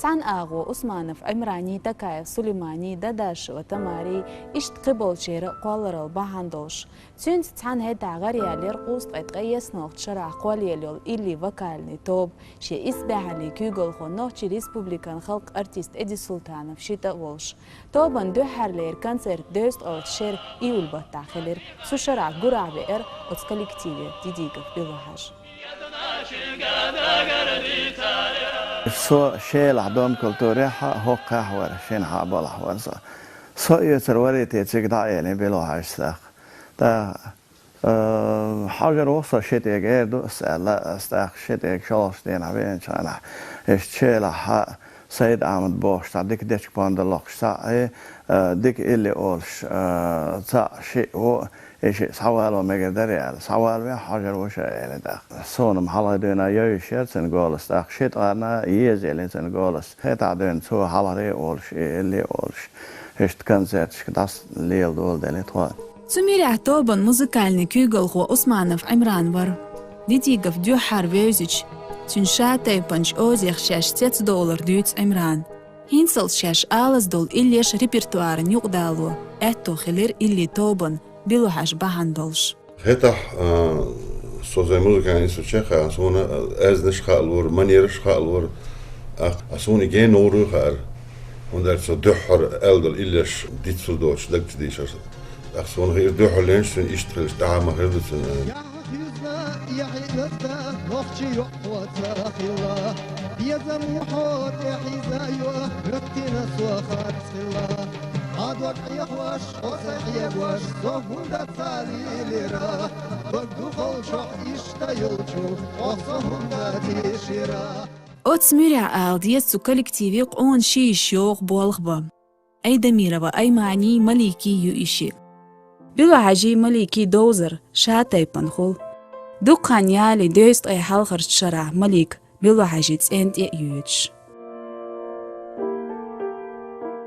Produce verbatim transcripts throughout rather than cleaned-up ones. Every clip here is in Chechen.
Цхьана агӀо Усманов Ӏимрани, Такаев Сулеймани, Дадашева Тамари, иштта кхыболчеран кхолларал бахьана долуш. Цуьнца цхьаьна хӀетахь гӀараяьллера кхузткъе ткъе ялхолгӀачу шарахь кхоллаелла йолу илли вокальный тоба, шен исбаьхьаллин куьйгалхо Нохчийн Республикан халкъан артист Эди Султанов шиъ тӀе а волуш. Тобанан дуьххьарлера концерт дезткъалгӀачу шеран июль баттахь хилира. Цу шарахь гурахь веара оцу коллективе Дидигов Било-Хьаьжа. Со Шелахь дом культурехь а, хӀокхахь а вара, шинахь а балхахь вара со. Со оьцур варий те цига дӀа а элира Било-Хьаьжас тӀаккха. ТӀаккха, э, хьожур ву со шиъ тӀе эр ду ас аьлла, ас тӀаккха шиъ тӀе шолгӀачу дийнахь веанчу хенахь, иштта Шелахь а, Сайд-Ахьмад бохуш цхьа дика дечка-пондар локхуш цхьаъ, э, дика илли олуш, э, цхьаъ шиъ ву, и шиъ схьавало мегар дарий аьлла. Схьавалавехь хьожур ву ша элира тӀаккха. Суна-м хьалха дуьйна йовзуш яра цуьнан голос, тӀаккха шиъ тӀе гӀарна еза элира цуьнан голос. ХӀетахь дуьйна цо хьалхаре а волуш, и илли а олуш, иштта концерташка дӀасалеладелира тхо. Цу муьрехь тобанан музыкальный куьйгалхо Усманов Ӏимран вара. Дидигов дуьххьара вевзича, цуьнан ша-тайпанчу озех шаьш цецдовлар дуьйцу Ӏимрана. ХӀинцалц шаьш алаза долу иллеш репертуарна юкъадало аьтто хилира илли тобанан Било-Хьаьжа бахьана долуш. ХӀетахь, а, со сайн музыкальный институт чекхъяьлча, суна, а, аьзнаш а хаалора, манераш а хаалора. А, а суна и генна гӀур а хаьара. ХӀунда аьлча со дуьххьара аьлла долу иллеш дицлур доцуш даг чу дийшира. ТӀаккха суна хиира дуьххьарлерчу цуьнан иштта хилча, тӀаьхьа ма хир ду цуьнан. Яхь хьуьзна, яхь и латта, нохчи йоккхо ца хилла. Безам ву хьо тӀехьийза йо, гӀоьттина со харц хилла. Хьан дог Ӏехош, хьо сайн хьегош, со хӀунда ца лийлира? Дог дукхалчохь иштта йолчу, хьо со хӀунда тийшира? Оцу муьрехь ала деза цу коллективе къона ши йиша йогӀу болх бан. Айдамирова Аймани, Малики ю и шиъ. Било-Хьаьжи, Малики довзар ша-тайпана хуьлу. Дукха хан яьлла, дезткъе хьалхарчу шарахь Малик Било-Хьаьжин цӀен тӀе а йоьдуш.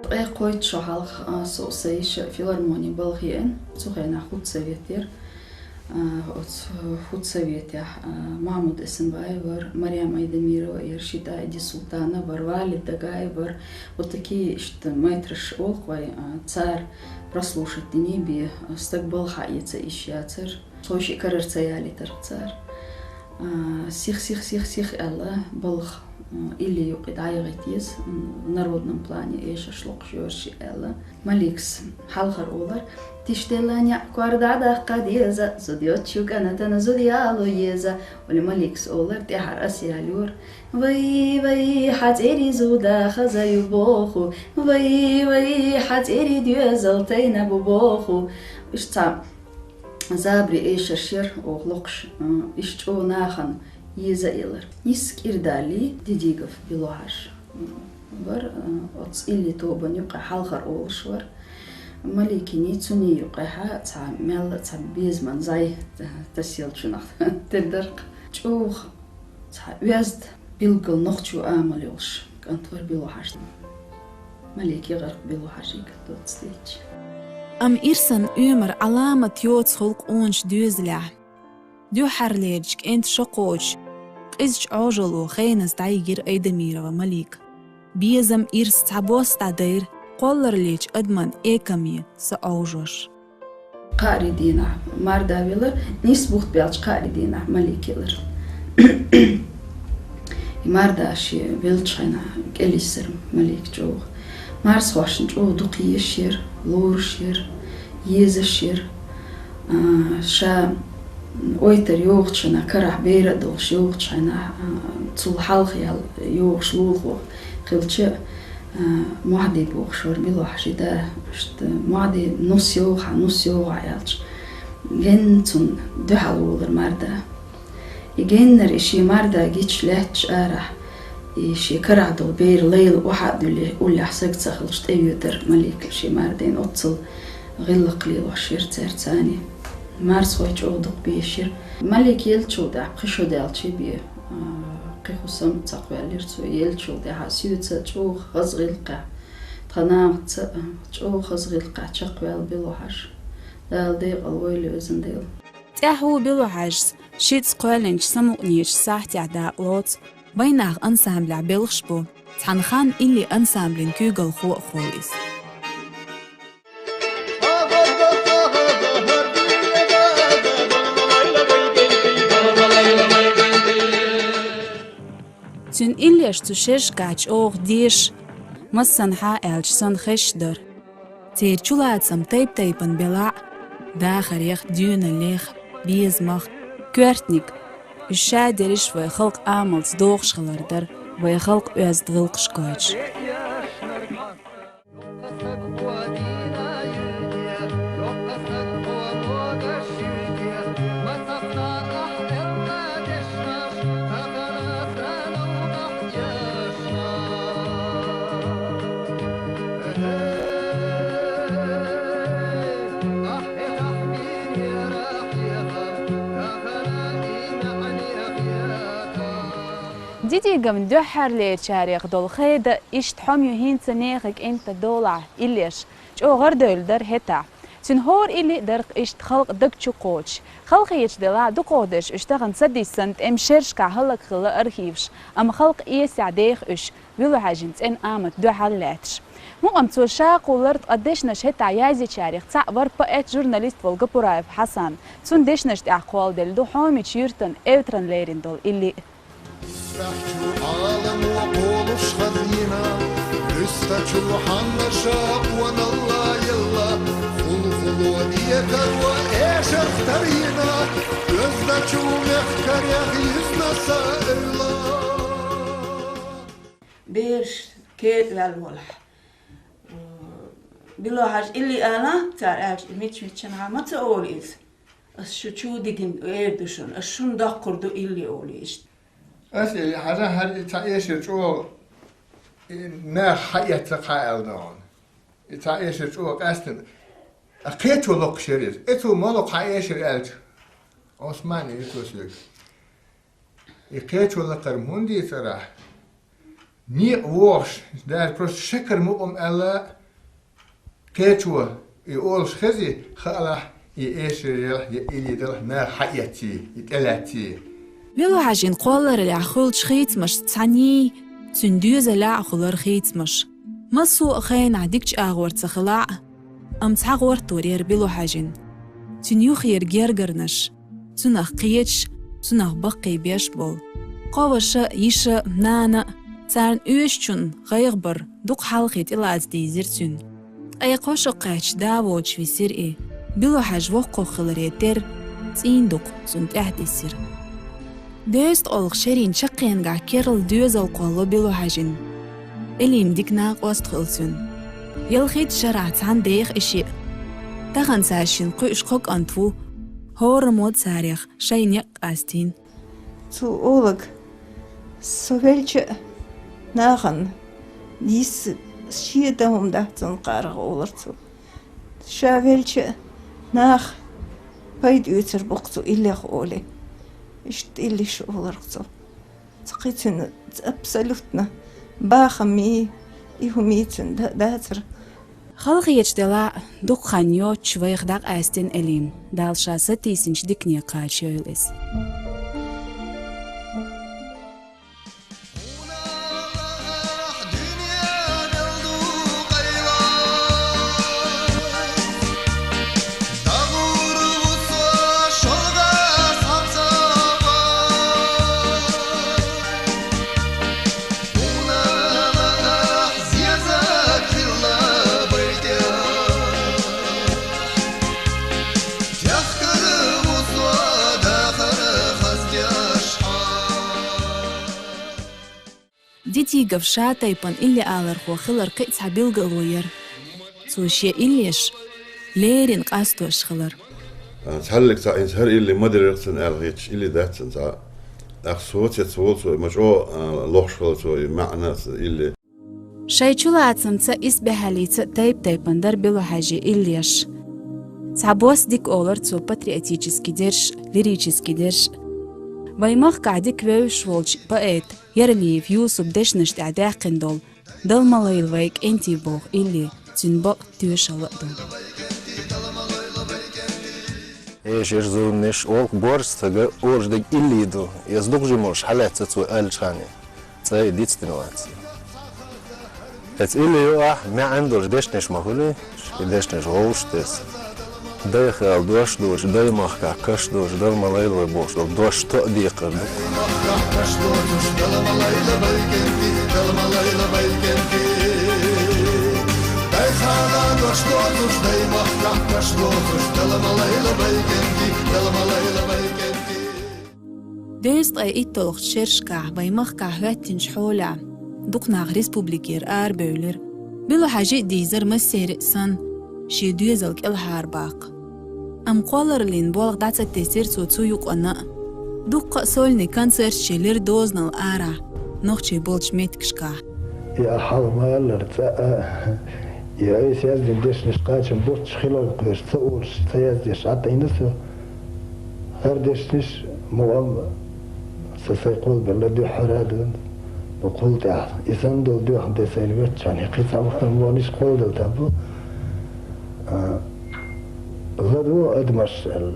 Ткъе кхойтта шо хьалха, а, со сайн йиша филармони балха еана, цу хенахь хӀуттсовет яра. А, оцу хӀуттсоветехь, а, Махьмуд Эсенбаев вара, Марьям Айдамирова яра, шиъ тӀе Эди Султанов вара, Валид Дагаев вара. Вот такие, иштта, мэтраш олу-кх вай, а, цара прослушать дина бен, а, стаг балха эца йиш яцара. Цо шиъ карара ца ялийтира цара. А, сих, сих, сих, сих аьлла, балха, м, илли юкъе дӀаяхийта еза, м, в народном плане эшарш локхуш йора шиъ аьлла. Маликас хьалхара олура: «Тишделла неӀ кор дӀадаккха деза, зуда йоцучу кӀантана зуда яло еза». Ола Маликас олура, тӀаьхьара ас ялайора: «Вай, вай, хьан цӀерий зуда хаза ю боху, вай, вай, хьан цӀерий доьзал тайна бу боху». Иштта цхьа забаре эшарш яра оха локхуш, м, иштта чӀогӀа нахана еза а елира. Нийса кӀира даллий, Дидигов Било-Хьаьжа, м, вара, м, оцу илли тобанна юкъахь хьалхара олуш вара. Маликини цунна юкъехь цхьа мелла а цхьа безаман зӀай, э, тасъеллачунах тера дара-кх. ЧӀогӀа цхьа оьзда, билггал нохчийн амал йолуш кӀант вара Било-Хьаьжа. Малики гӀаркъ Било-Хьаьжига доцца детташ. Амма ирсан оьмар Ӏаламат йоцу хуьлу къоначу доьзалехь. Дуьххьарлерчу кӀентан шо кхочуш, къизачу Ӏожалло хеназа дӀайигира Айдамирова Малика. Безам, ирс цхьабосса дӀадайра, кхоллараллечу адаман экаме са Ӏовжош. Кхаарин дийнахь марда велира, нийса бутт баьлча кхаарин дийнахь Малик елира. И марда шен веллачу хенахь кӀелйисира Малик чӀогӀа. Марсхошна чӀогӀа дукха езаш яра, лоруш яра, езаш яра. А, ша ойтар йогӀучу хенахь, карахь бер а долуш йогӀучу хенахь, а, цул хьалха яьлла йогӀуш лулахо хилча, а, Мохьди бохуш вара Било-Хьаьжин да. Иштта Мохьди нус йогӀу хьан, нус йогӀу хьан аьлча, генна цунна дуьхьал волура марда. И геннара и шен марда гича лаьтташ арахь, и шен карахь долу бер лайла охьа а дуьллий, уллехь саг ца хилча, тӀеоьдура Малика шен мардина, оццул гӀиллакх лелош яра цаьрца цхьаьна. Марсхой чӀогӀа дукха безаш яра. Малик еллачул тӀаьхьа пхи шо даьлча бен, а, кхин хӀусам а ца кхоьллира цо. Еллачул тӀаьхьа соьца чӀогӀа хаза гӀиллакхехь, тхан нахаца а чӀогӀа хаза гӀиллакхехь чекхваьлла Било-Хьаьжа. Дала декъал войла, везан Дела. ТӀаьхьо Било-Хьаьжас шиъца кхоьллинчу самукъанечу сахьтехь дакъа лоцу, «Вайнах» ансамблехь белхаш бу. Цхьан ханна Илли ансамблин куьйгалхо а хул иза. Цуьнан иллеш цу шерашкахь чӀогӀа деша, массанхьа а аьлча санна хезаш дара. Церан чулацам тайп-тайпана белахь а, дахарех, доьналлех, безамах, коьртаниг, уьш шадерриш вай халкъан амалца догӀуш хилар дара вай халкъан оьзда гӀиллакхаш гойтуш. Дидиговн дуьххьарлерачарех долу Хеда иштта хьо ю хӀинца нехан кӀентан долахь, иллеш, чӀогӀа гӀардевлла дара хӀетахь. Цуьнан хӀора илли а дара-кх иштта халкъан даг чу кхочуш. Халахеташ делахь а, дукхахдерш уьш тахана ца диссина, тӀеман шерашкахь хӀаллакьхилла архиваш, амма халкъан эсехь деха уьш, Билохьажин цӀена амат дуьхьал лаьтташ. Мукъам цо ша кхуллура, ткъа дешнаш хӀетахь язйинчарех цхьаъ вара поэт, журналист волу Гапураев Хьасан. Цуьнан дешнаш тӀехь кхолладелла ду Хьомичу юьртан эвтаран лерина долу илли а. Исбаьхьчу Ӏаламо кхолуш хазйина, уьстачу хьаннаша къоналла елла, хул-хуло декаро эшарх тарйина, оьздачу мехкарех юьзна са эвла. Бераш кхетаваьлла волахь. Билохьажа илли ала, цара аьлча, и мича-миччанхьа ма ца олу иза. Ас шу чу дигина эр ду шуна, ас шуна доккхур ду илли олу иштта. Ас и хьажа хьара и цхьа эшар чӀогӀа, и нах хьаэцна кхаьа аьлла догӀун. И цхьа эшар чӀогӀа къаьстина. А кхечо локхуш яра иза. Эцо ма локху хьан эшар аьлча. Осман и эцо соьга. И кхечо лакхара хӀунда дийцарахь? Некъа вогӀуш, даже просто шакар мукъам аьлла, кхечо и олуш хези, хаалахь, и эшар ялахь, я илли далахь, наха хьаэцций, и тӀелаьцций. Билохьажин кхоллараллехь хуьлучу хийцамашца цхьаьний, цуьнан доьзалехь а хуьлура хийцамаш. Массо а хенахь дикачу агӀор ца хилахь а, амма цхьа гӀортор яра Билохьажин. Цуьнан юххера гергарнаш, цунах кхеташ, цунах баккхийбеш болу. Кхо ваша, йиша, нана а, царна оьшучунна гӀайгӀа бар дукха хьалхе тӀелаца дийзира цуьнан. Ткъе кхо шо кхаьчча да воцуш висира и. Билохьажа воккхах хиларе терра, цӀийнан дукха цунна тӀаьхьатесира. ДезткъолгӀа шерийн чаккхенгахь керла доьзал кхолло Билохьажин. Элим дика накъост хуьлу цуьнан. Ялхитта шарахь цхьаьна деха и шиъ. Тахана цаьршинна кхуьуш кхо кӀант ву, хӀораммо царех шайн некъ къастийна. Цо олаг, со велча а нахана йиса шен дан хӀума дац цунна кхарах, олура цо. Ша велча а наха пайда оьцур бу-кх цу иллех олий. Иштта иллиш олура-кх цо. Цу кхин цуьнан абсолютно бахамий, и хӀумий цуьнан да-, дацара. Халахеташ делахь а, дукха хан йоццуш вайх дӀакъаьстина Элим, Дала ша сатийсинчу дикане кхачайойла иза. Дидигов ша тайпана илли алархо хилар кхин а цхьа билгало яра. Цо шен иллеш леррина къастош хилар. А, цхьаллиг цхьа хӀинца хӀара илли ма дерриг цунна аьлла хеташ илли дац цунна цхьа. ТӀаккха соцец волу цо, ма чӀогӀа, а, лохуш хилла цо и маьӀна цу илли. Шайн чулацамца, исбаьхьаллица тайп-тайпана дара Билохьажин иллеш. Цхьабосса дика олура цо патриотически дерш, лирически дерш. Вайн махкахь дика вевзаш волчу поэта Яралиев Юсупа дешнаш тӀехь даьккхина долу «Дала ма лайла вайн кӀентий» боху илли цуьнан бакъ тоьшалла а ду. Эшарш, зуламаш, олу-кх, боьрша стага олуш дерг илли ду, иза дукха жималш хьалаьцна цо аьллачхьана, цӀа а дицдина вац. Эцу илли юкъахь маьӀна долуш дешнаш ма хуьлий, и дешнаш гӀовш деза. Дай хала дош доцуш, дай махкахь каш доцуш, Дала ма лайла вай бохуш долу дош тоъ декхар ду. Дай махкахь каш доцуш, Дала ма лайла вай кӀентий, Дала ма лайла вай кӀентий. Дай хала дош доцуш, дай махкахь каш доцуш, Дала ма лайла вай кӀентий, Дала ма лайла вай кӀентий. Дезткъе итталгӀачу шерашкахь вайн махкахь хӀоьттинчу хьолехь дукха нах республикера арабевлира. Било-Хьаьжи а дийзира массеран а санна, шен доьзал кӀелхьарбаккха. Амма кхоллараллин болх дӀа ца тесира цо цу юкъана а. Дуккха а сольный концерташ елира дозанал арахь, нохчий болчу меттигашкахь. И ахь хьалха ма-аллара, цкъа а, и айса яздина дешнаш кхачам боццуш хиларна кхоьруш ца олуш, ца яздеш Ӏа тӀаьхьна со. ХӀара дешнаш мукъам сан сайн кхолбелла дуьххьара а ду, ну, кхул тӀаьхьа. И санна долу доьхна де сайна веттачхьана, кхин цхьа вахар вониш кхолдала там бу. А, ладо адамаш аьлла.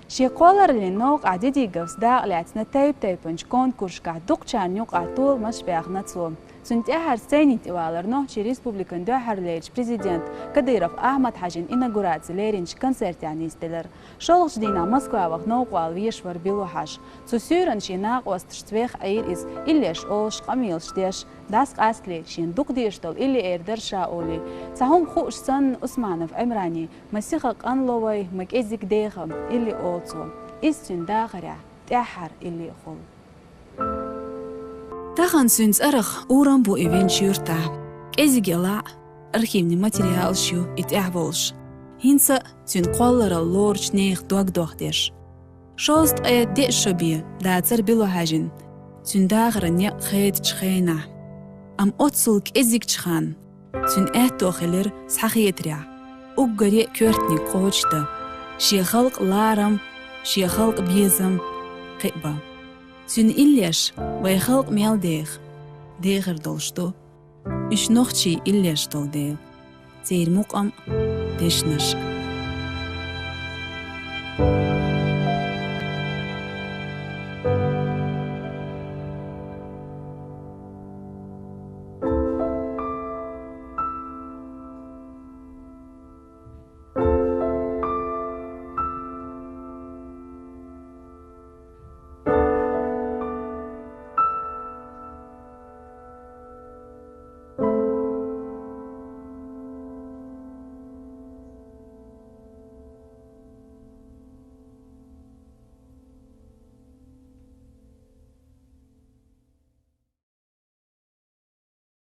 Шен кхоллараллин новкъахь Дидиговс дакъа лаьцна тайп-тайпанчу конкурсашкахь дукхачарна юкъахь толамаш баьхна цо. Цуьнан тӀаьххьара сцени тӀе валар Нохчийн Республикан дуьххьарлерчу президента Кадыров Ахьмад-Хьаьжин инаугураци леринчу концертехь нисделира. ШолгӀачу дийнахь Москва ваха новкъа вала везаш вара Било-Хьаьжа. Цу суьйранна шен накъосташца веха Ӏийра иза, иллеш олуш, къамелаш деш, дӀасакъастале шена дукха дезаш долу илли эр дара ша олий. Цхьа хӀума хууш санна, Усманов Ӏимрани: «Ма сиха къанло вай, ма кӀезиг деха», — илли олу цо. Иза цуьнан дахарехь тӀаьххьара илли а хуьлу. Тахана цуьнан цӀарах урам бу и винчу юьртахь. КӀезиг елахь а, архивни материалаш ю и тӀаьхьа волуш. ХӀинца а цуьнан кхолларалла лоручу нехан дог дохдеш. Шовзткъе деа шо бен дацара Било-Хьаьжин, цуьнан дахаран некъ хедачу хенахь. Амма оццул кӀезигчу ханна цуьнан аьтто хилира схьахетарехь, уггаре а коьртаниг кхочушдан, шен халкъан ларам, шен халкъан безам кхиабан. Цуьнан иллеш вайн халкъ мел деха, дехар долуш ду. Уьш нохчийн иллеш долу дела, церан мукъам а, дешнаш а.